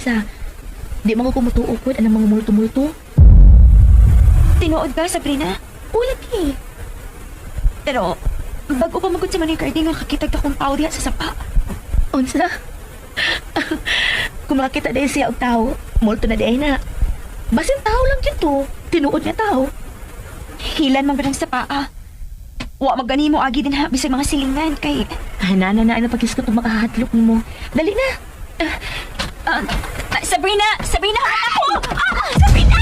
Analisa. Di man ko kumutuo ko anang mga multo-multo. Tinuod ba, Sabrina? Ulat eh. Pero, bago pa magod si Manoy Carding nga kakitag akong tao diha sa sapa. Unsa? Kung makakita dahil siya og tao, multo na dahil na. Basin tao lang yun to. Tinuod nga tao. Hilan man ang sapa ah. Wa magani mo agi din ha bisag mga silingan kay Ay, na, na, na, ano pagkis ko itong makahadlok mo. Dali na. Ah, Sabrina! Sabrina! Ako! Ah, Sabrina!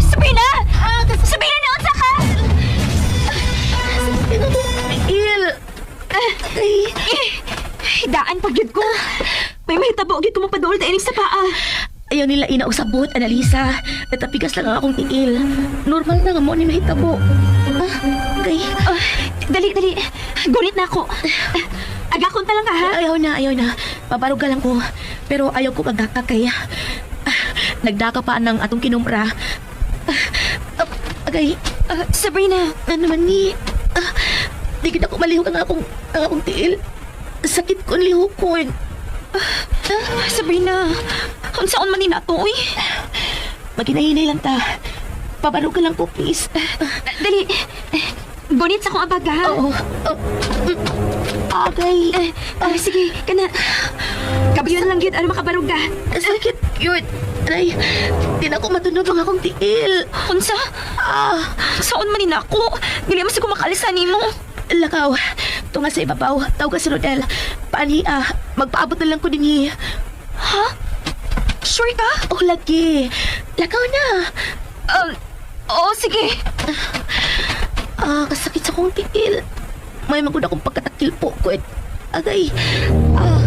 Sabrina! Sabrina, naunsa ka? Il! Ay, Daan pag yun ko. May mahitabo gyud ko mapaduol dainig sa paa. ayaw nila ina og sabot, Analisa. Natapigas lang ang akong tiil. Normal na nga mo ni mahitabo. Ah, kay, Ah, dali, dali. Gunit na ako. Agakon ta lang ka, ha? ayaw na, ayaw na. Pabarog ka lang ko. Pero ayaw ko kagaka kay... Ah, nagdaka pa ng atong kinumpra. Ah, ah, agay, Ah, Sabrina, ano naman ni... Ah, di kita ko malihok ang akong tiil. Sakit ko ang lihokon. Sabrina. Unsaon man ni nato, uy. Maginahinay lang ta. Pabarog ka lang ko, please. Dali. Gunit sa akong abaga, ha? Oo. Oh, agay. Ah, sige, kana. Kabayon lang gyud ano makabarog ka. Sakit yun. Aray, di na ako matunog ang akong tiil. Unsa? Ah, Saon man ni nako? Dili man sa ko makaalisa nimo. lakaw. Tunga sa ibabaw. Tawag ka si Rodel. Paanhi ah. Magpaabot na lang ko din eh. Ha? Sure ka? Oh, lagi. Lakaw na. Oo, sige. Ah, kasakit sa kong tiil. May magod akong pagkatakil po ko. Agay. Ah.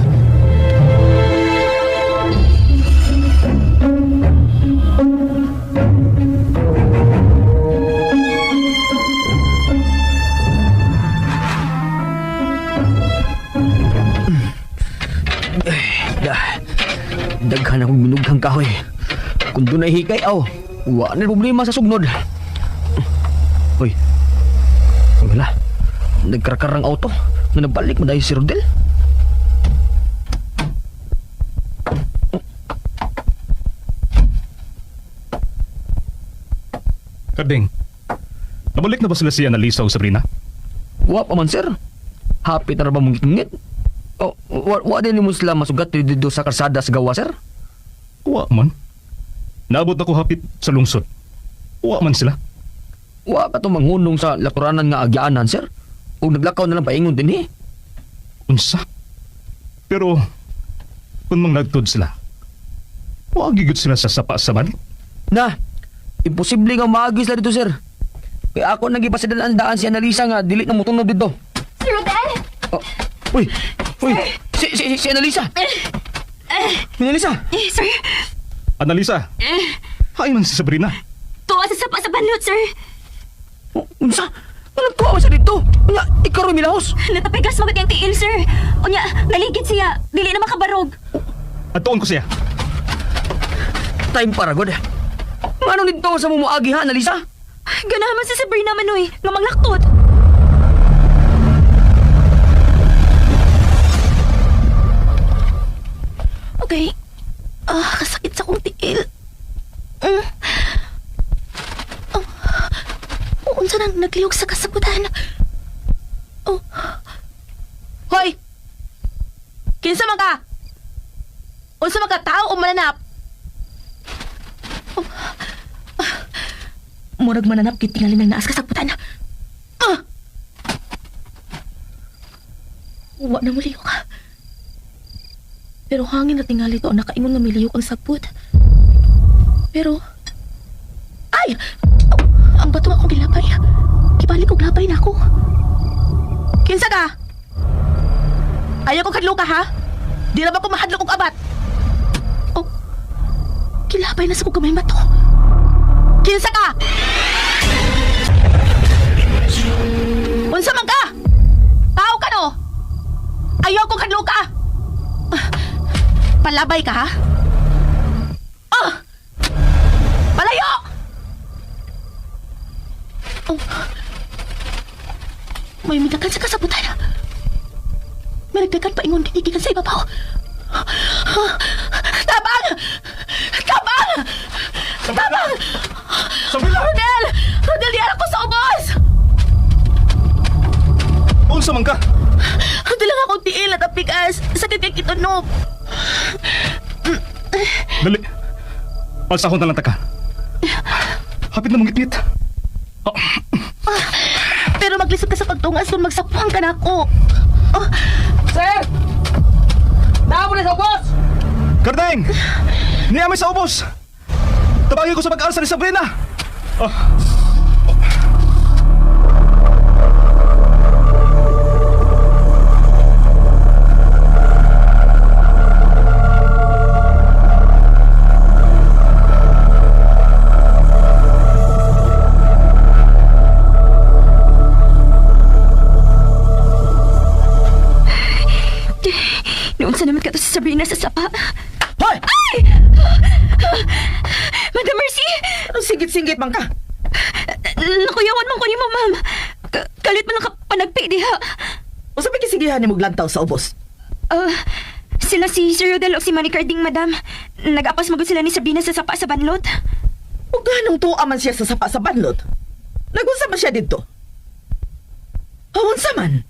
Da, daghan akong binughang kahoy. Kung doon ay hikay, aw, wa na problema sa sugnod. Uy, wala. Nagkarakar ang auto. Nga nabalik mo dahil si Rodel. Karding, nabalik na ba sila si Annalisa o Sabrina? Wa pa man, sir. Happy na ra ba mong ngit? Oh, wa din mo sila masugat dito sa kalsada sa gawa, sir? Wa man. Naabot ako hapit sa lungsod. Wa man sila. Wa ka to manghunong sa lakuranan nga agyaanan, sir. Ug naglakaw na lang paingon din eh. Unsa? Pero, kung manglagtod sila, wa gigud sila sa sapa sa man. Na, imposible nga maagi sila dito, sir. Kaya ako nagipasidan ang daan si Annalisa nga dili na motunob dito. Sir Rodel! Oh, uy, uy, si Annalisa. Annalisa. Eh, sir, Annalisa, hay man si Sabrina. tuwa sa sapa sa banlot, sir. Oh, unsa? Anong tuwa sa dito? Unya, ikaw rin milahos. Natapigas magod yung tiil, sir. Unya, naligid siya. Dili na makabarog. Atuon ko siya. Time para god. Ngano nito sa mumuagi ha, Annalisa? Ganahan si Sabrina Manoy, nga manglaktod. Okay. Ah, kasakit sa kong tiil. Mm. Oh. Oh, unsa nang naglihok sa kasagutan? Oh. Hoy! Kinsa man ka? Unsa man ka tao o mananap? Oh. Ah. Murag mananap kit tingali nang naas kasagutan. Ah! Wa na mulihok ka. Pero hangin na tingali to ang nakaingon nga miliyok ang sapot. Pero, ay! Ang bato akong gilabay. Kibalik og labay na ako. Kinsa ka? Ayaw ko kadlo ka, ha? Di na ba ko mahadlok og abat? Oh, kilabay na sa kong kamay bato. Kinsa ka? Unsa man ka? Tao ka no? Ayaw ko kadlo ka! Palabay ka, ha? Ah! Palayo! Oh. May midakan sa kasabutan. May nagdagan paingon gigikan sa ibabaw. Ah! Nagkanop. Dali. Alsahon na lang ta ka. Hapit na mangitngit. Oh, Pero maglisod ka sa pagtungas kung magsapuan ka na ako. Oh, Sir! Naamo na sa boss! Kardeng! Niya may sa ubos! Tabagin ko sa pag-alsa ni Sabrina! Oh. Noon sa naman ka to si Sabrina sa sapa. Hoy! Ay! Madam Mercy! Anong singit-singit man ka? Nakuyawan man ko ni mo, ma'am. Kalit man lang ka panagpi diha. Unsa may kisigihan ni maglantaw sa ubos? Ah, sila si Sir Rodel o si Manny Carding, madam. Nag-apas magod sila ni Sabrina sa sapa sa banlot. O ganong tuwa man siya sa sapa sa banlot? Nagunsa man siya dito? Haunsa man?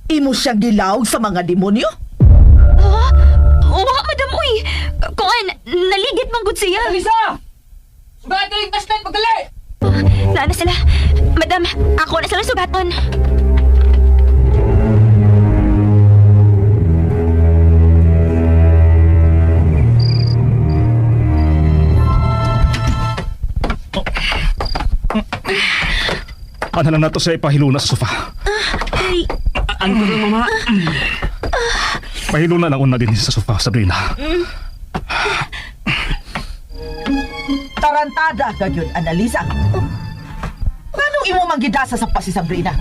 Imo siyang gilawg sa mga demonyo? Ah, wa, madam, uy. Kuan, naligid man gud siya. Lisa! Sugat ka yung flashlight, pagdali! Naa na sila. Madam, ako na sila sugaton. Ano lang nato siya ipahiluna sa sofa. ay, Ano lang, mama? Pahiluna lang una din sa sofa, Sabrina. Tarantada ka yun, Annalisa. Nganong imo manggidasa sa pa si Sabrina?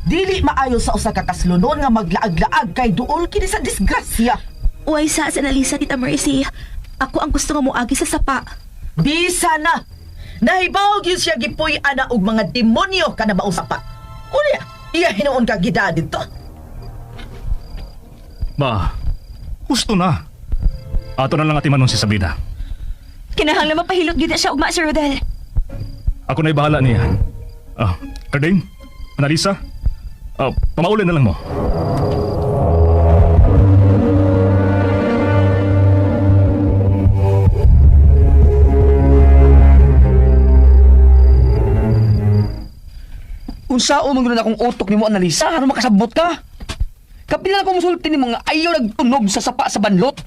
Dili maayo sa usa ka kaslunon nga maglaag-laag kay duol kini sa disgrasya. Uy, sa Analisa, Tita Mercy. Ako ang gusto nga moagi sa sapa. Bisa na. Nahibaw gyud siya gipuy ana og mga demonyo kana maong sapa. Unya, iya hinuon ka gida dito. Ma, husto na. Ato na lang atimanon si Sabrina. Kinahanglan mapahilot gyud na siya ugma, Sir Rodel. Ako na'y bahala niya. Ah, Karding, Analisa, ah, pamaulin na lang mo. Unsa o man gud na akong utok nimo Analisa, aron makasabot ka? Kapila na ko musulti ni mga ayaw nagtunog sa sapa sa banlot.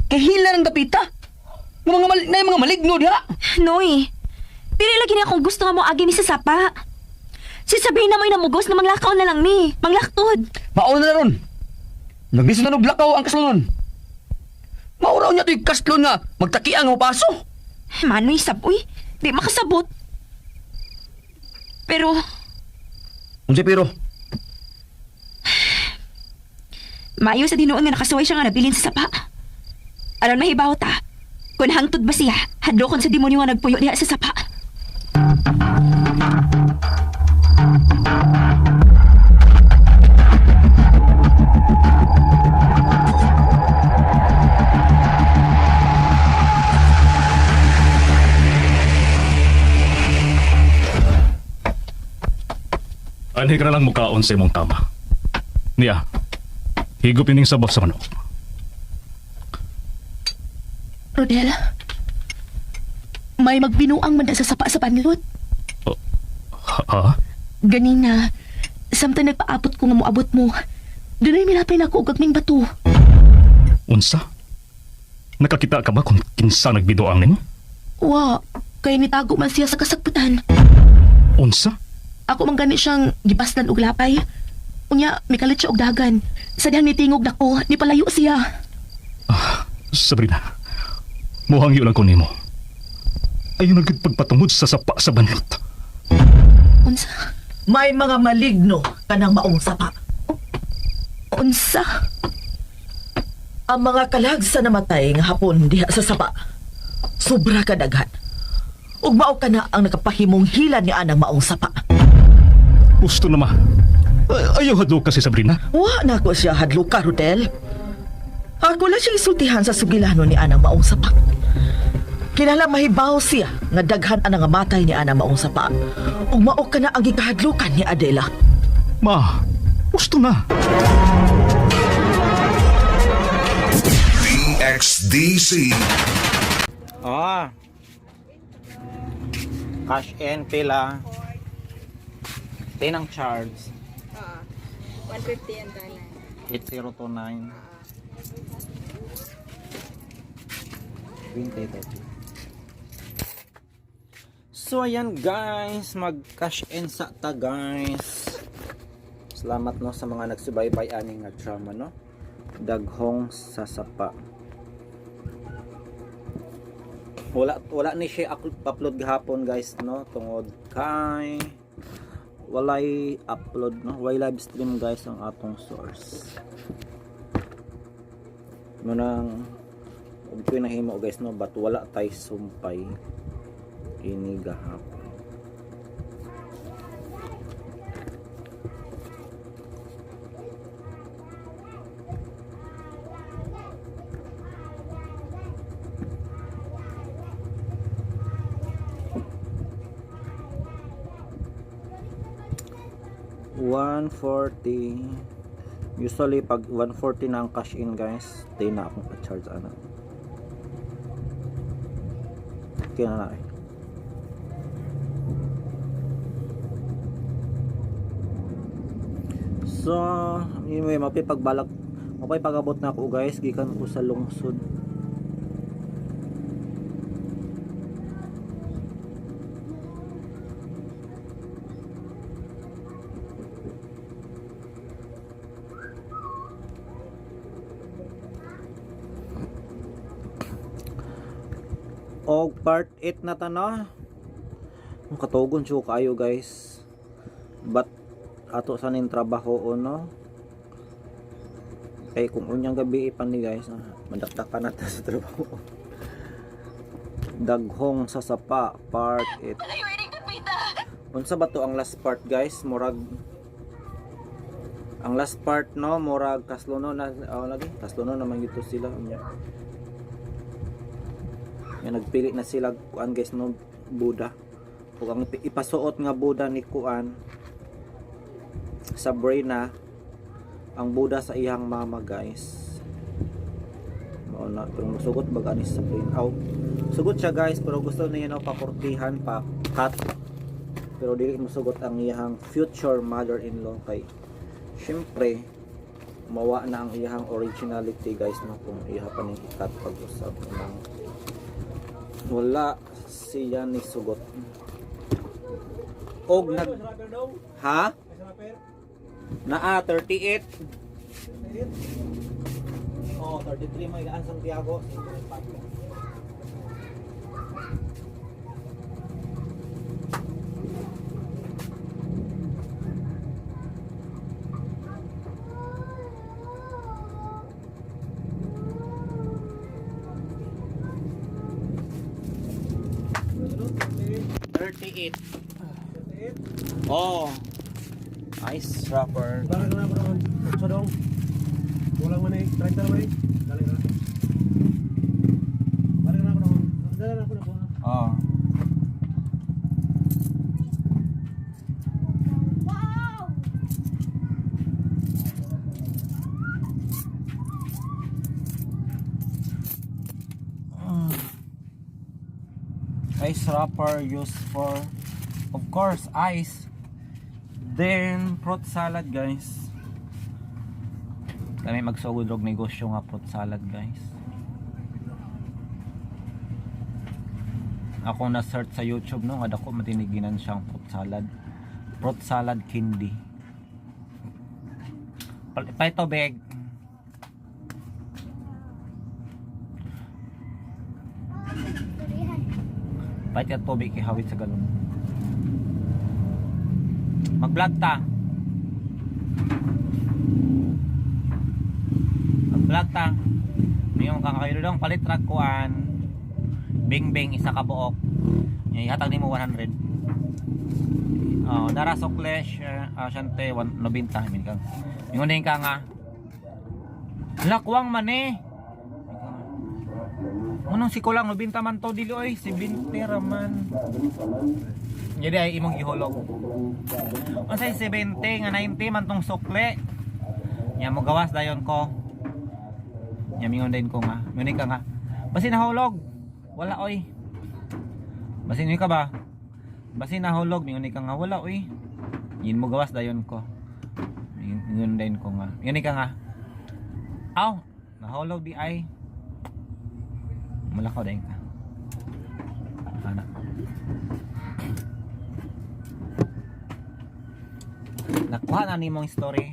Kay hila ng dapita. Nga mga mal- na mga maligno diha. Noy, dili lagi niya akong gusto nga mo agi ni sa sapa. Si Sabrina mo'y namugos na manglakaw na lang ni, manglaktod. Mao na ron. Naglisod na og lakaw ang kaslonon. Mauraw niya to'y kaslon nga magtakiang ang paso. Manoy sab, uy, di makasabot. Pero, Unsay pero? maayo sa dinuon nga nakasuway siya nga nabilin sa sapa. Aron mahibaw ta, kung hangtod ba siya, hadlokon sa demonyo nga nagpuyo diha sa sapa. Anhi ka na lang mukaon sa imong tama. Niya, higop ining sabaw sa manok. Rodel, may magbinuang man na sa sapa sa panlot. Ha? ha? Ganina, samtang nagpaabot ko nga moabot mo, dunay milapay na ako og gagming bato. Unsa? Nakakita ka ba kung kinsa nagbidoang nimo? Wa, kay nitago man siya sa kasagputan. Unsa? Ako man gani siyang gibaslan og lapay. Unya, mikalit siya og dagan. Sa dihang nitingog nako, nipalayo siya. Sabrina, muhangyo lang ko nimo. Ayaw na gud pagpatungod sa sapa sa banlot. Unsa? May mga maligno kanang maong sapa. Unsa? Ang mga kalag sa namatay nga hapon diha sa sapa. Sobra ka daghan. Ug mao ka na ang nakapahimong hila ni anang maong sapa. Gusto na ma. Ayaw hadlo kasi Sabrina. Wa na ko siya hadlok ka, Rodel. Ako lang siyang isultihan sa sugilano ni anang maong sapa. Kinahanglan mahibaw siya nga daghan ang nangamatay ni anang maong sapa. Ug mao ka na ang gikahadlukan ni Adela. Ma, gusto na. XDC. Ah. Cash and pila. Tinang charge. 150 ang tanan. 8029. 20, So ayan guys, mag cash in sa ta guys. Salamat no sa mga nagsubaybay ani nga drama no. Daghong sasapa. Wala wala ni siya upload gahapon guys no, tungod kay walay upload no, walay live stream guys ang atong source. Munang ug ko nahimo guys no, but wala tay sumpay ini gahapon. $140. Usually pag 140 na ang cash in guys, di na akong pa-charge ana. Okay na na eh. So, anyway, mapipagbalak mapipagabot na ako guys, gikan ko sa lungsod. Og part 8 na ta no. Ang katugon siya kaayo guys. But ato sa ning trabaho o no. Kay kung unyang gabi ipan ni guys, madakdakan na ta sa trabaho. Daghong sa sapa part 8. Unsa ba to ang last part guys? Murag ang last part no, murag kasluno na oh, lagi kasluno naman gito sila unya. Nga nagpili na sila kuan guys no, Buddha. Ug ang ipasuot nga Buddha ni kuan Sabrina, ang Buddha sa iyang mama guys. Mao na, pero musugot bag ani sa Sabrina. Aw, sugot siya guys, pero gusto niya no pakurtihan pa cut. Pero dili musugot ang iyang future mother-in-law kay syempre mawa na ang iyang originality guys no, kung iha pa ning i-cut pag-usab ng wala siya ni sugot. Og nag ha? Naa 38. Oh, 33 may gaan Santiago. 38. Oh. Ice wrapper. Para ka na pa naman. Sa dong. Kulang man eh. 30 naman eh. Dali na. Balik na ako naman. Dali na ako na po. Oh. Ice wrapper used for, of course, ice. Then fruit salad guys. Kami magsugod og negosyo nga fruit salad guys. Ako na search sa YouTube no, nga dako matiniginan siyang fruit salad. Fruit salad candy. Paito bag. Pait ka tubig kay hawit sa galon. Mag-vlog ta. Mag-vlog ta. Ngayon kakayo dong palit rag kuan. Bing bing isa ka buok. Yung ihatag nimo 100. Oh, nara sokle shante 90 min kang. Ingon din ka nga. Lakwang man eh. Unong si kulang 90 man to dili oy, si 20 ra man. Jadi ay imong gihulog. Unsay 70 nga 90 man tong sukle. Nya mo gawas dayon ko. Nya mingon din ko nga. Mingon ka nga. Basin nahulog. Wala oy. Basin ka ba? Basin nahulog, mingon ka nga wala oy. Yin mo gawas dayon ko. Mingon din ko nga. Mingon ka nga. Aw, nahulog di ay. Mulakaw dayon ka. Ana. Nakuha na nimong story.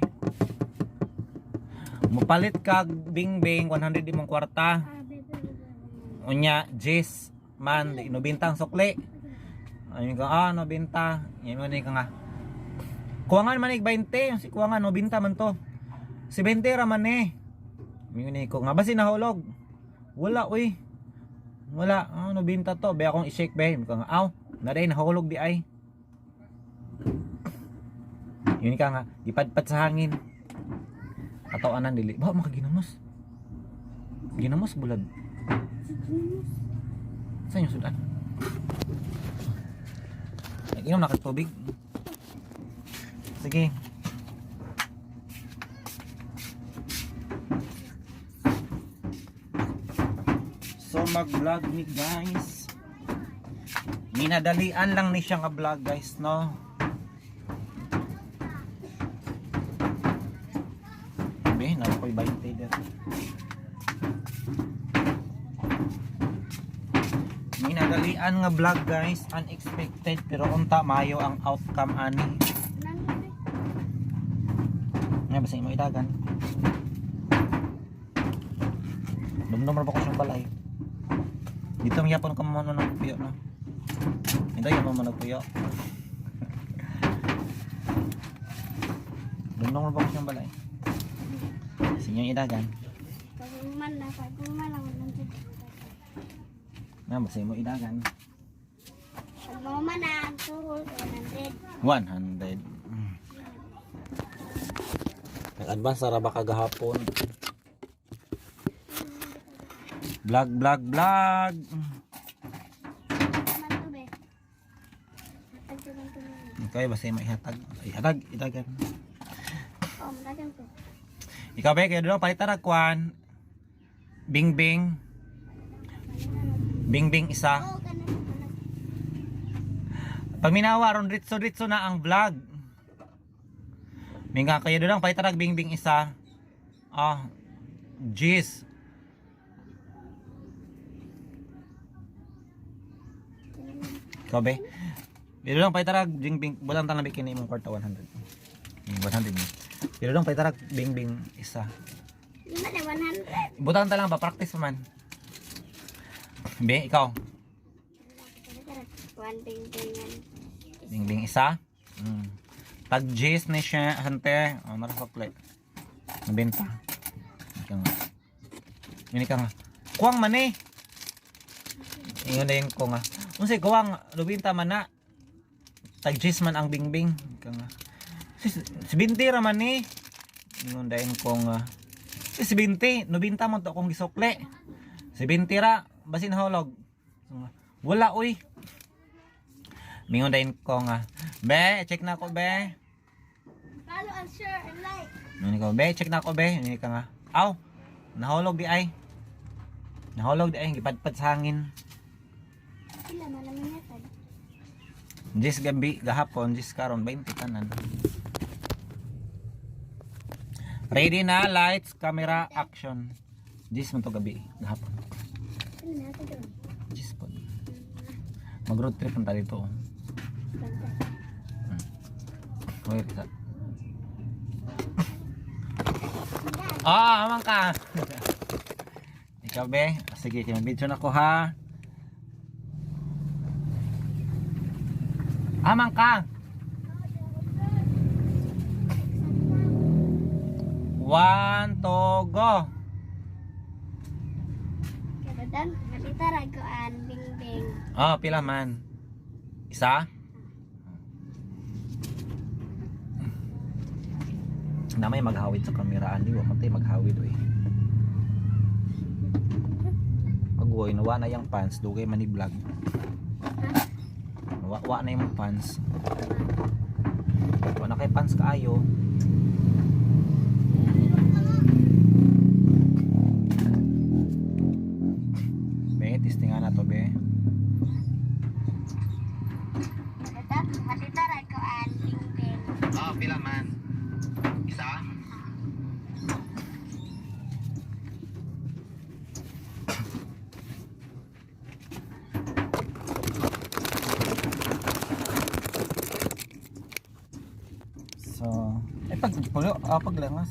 Mupalit kag bingbing 100 imong kwarta. Unya, Jis, man, di 90 ang sukli. Ayun ka, 90. Yan mo ka nga. Kuwangan man 20, si kuwangan 90 man to. Si 20 ra man eh. Mingon ko nga basin nahulog. Wala uy. Wala, 90 to. Be akong i-shake be. Ingon ka nga, aw, na day nahulog di ay. Yun ka nga, gipadpad sa hangin. Katawanan dili. Ba makaginamos. Ginamos bulad. Saan yung sudan? Nag-inom na ka tubig. Sige. So mag-vlog ni guys. Minadalian lang ni siya nga vlog guys, no? Be, nakoy 20 dito. Minadalian nga vlog guys, unexpected pero unta mayo ang outcome ani. Nga basta imo idagan. Dumdum ra ba ko siyang balay. Dito ang yapon ka mo nang puyo no. Dito yapon mo nagpuyo. Dumdum ra ba ko siyang balay. Sa inyong idagan. Pag-uman na, pag-uman lang, 100. Nga basta imo idagan. Pag-uman na, ang tuhol, 100. 100. Nag-advance ra ba kagahapon? Vlog, vlog, vlog. Man to be. Hatag to man to be. Okay, basta imo ihatag. Ihatag, idagan. Oh, madagan ko. Ikaw ba kaya doon palitan ra kwan. Bing bing. Bing bing isa. Oh, kanan kanan. Paminawa ron ritso ritso na ang vlog. Minga kayo doon palitan ra bing bing isa. Ah, jeez. Ikaw be? Pero lang palitan bing bing bulan tan labi kini imong kwarta 100. 100 ni. Pero lang palitan bing bing isa. Lima na 100. Butan ta lang ba practice pa man. Be, ikaw. One bing bing one. Bing bing isa. Tag G's ni siya hante. Oh, narasokle. Nabenta. Ikaw nga. Ini ka nga. Kuwang man eh. Ingon na yun ko nga. Unsay kuwang lubinta man na. Tag G's man ang bingbing. Ikaw nga. Si 20 ra man eh. Ingon dayon ko nga. Si 20, nubinta mo to akong gisukle. Si 20 ra, basin hulog. Wala uy. Mingon dayon ko nga. Be, check na ako be. Follow and share and like. Mingon ko, be, check na ako be. Mingon ka nga. Aw, nahulog di ay. Nahulog di ay, gipadpad sa hangin. Pila man naman yatag. Jis gabi, gahapon, jis karon, 20 tanan. Ready na, lights, camera, action. Jis man to gabi, gahapon. Pila na yatag ron. Jis po. Mag road trip man ta dito. Oh. Bantay. Wait, isa. Ah, amang ka. Ikaw be, sige, kaya video na ko ha. Amang ka. One, two, go. Kabadan, malita ra ko an bing bing. Ah, pila man. Isa? Na may maghawid sa kamera ani, wa man tay maghawid oy. Agoy, nawa na yung pants, dugay man ni vlog. Nawa wa na yung pants. Wa na kay pants kaayo. Testingan na to be. Matita ra ko aling ben. Ah, pila man? Isa? So, ay pag pulo, ah, paglangas.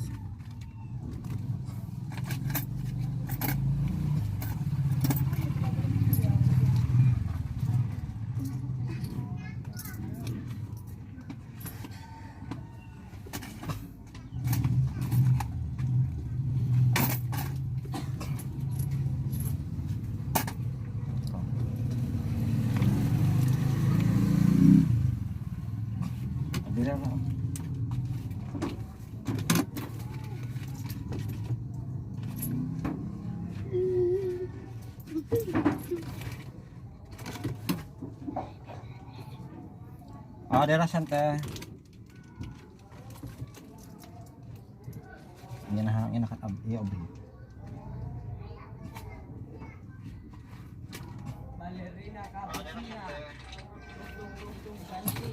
Dili na. Ah, dira siya te. Yan na, yan na katab, iya obi.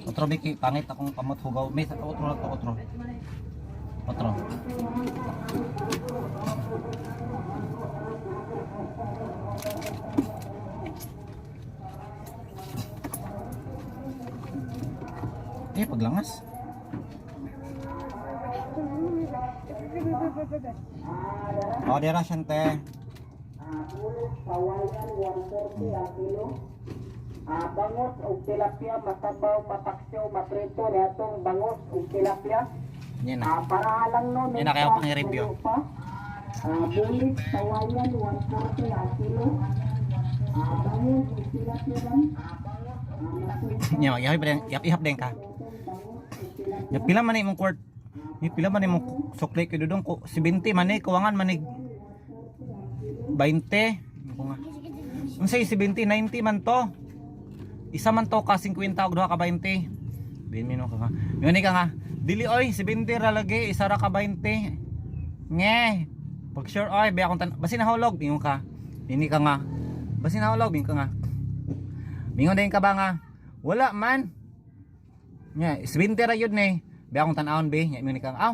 Otro Vicky, pangit akong kamot hugaw. May otro na to, otro. Otro. Eh, paglangas. Oh, dira siya, te. Bangos og tilapia masabaw, mapaksiw, maprito niadtong bangos og tilapia. Yan na. Para lang no. Yan na kaya pang i-review. Bulik tawayan 140 ang kilo. Bangos og tilapia lang. Nya, mag-ihap din, ihap din ka. Ya pila man imong court. Ni pila man imong sukli kay dudong ko 70 man eh kuwangan man eh 20. Ko nga. Unsay 70 90 man to. Isa man to ka 50 og duha ka 20. Bin mino ka nga. Yun ka nga. Dili oy 70 ra lagi isa ra ka 20. Nge. Pag sure oy be akong tan basin nahulog ingon ka. Ini ka nga. Basin nahulog ingon ka nga. Mingon din ka ba nga? Wala man. Nya, 70 ra yun ni. Be akong tan-awon be, nya mingon ka. Aw,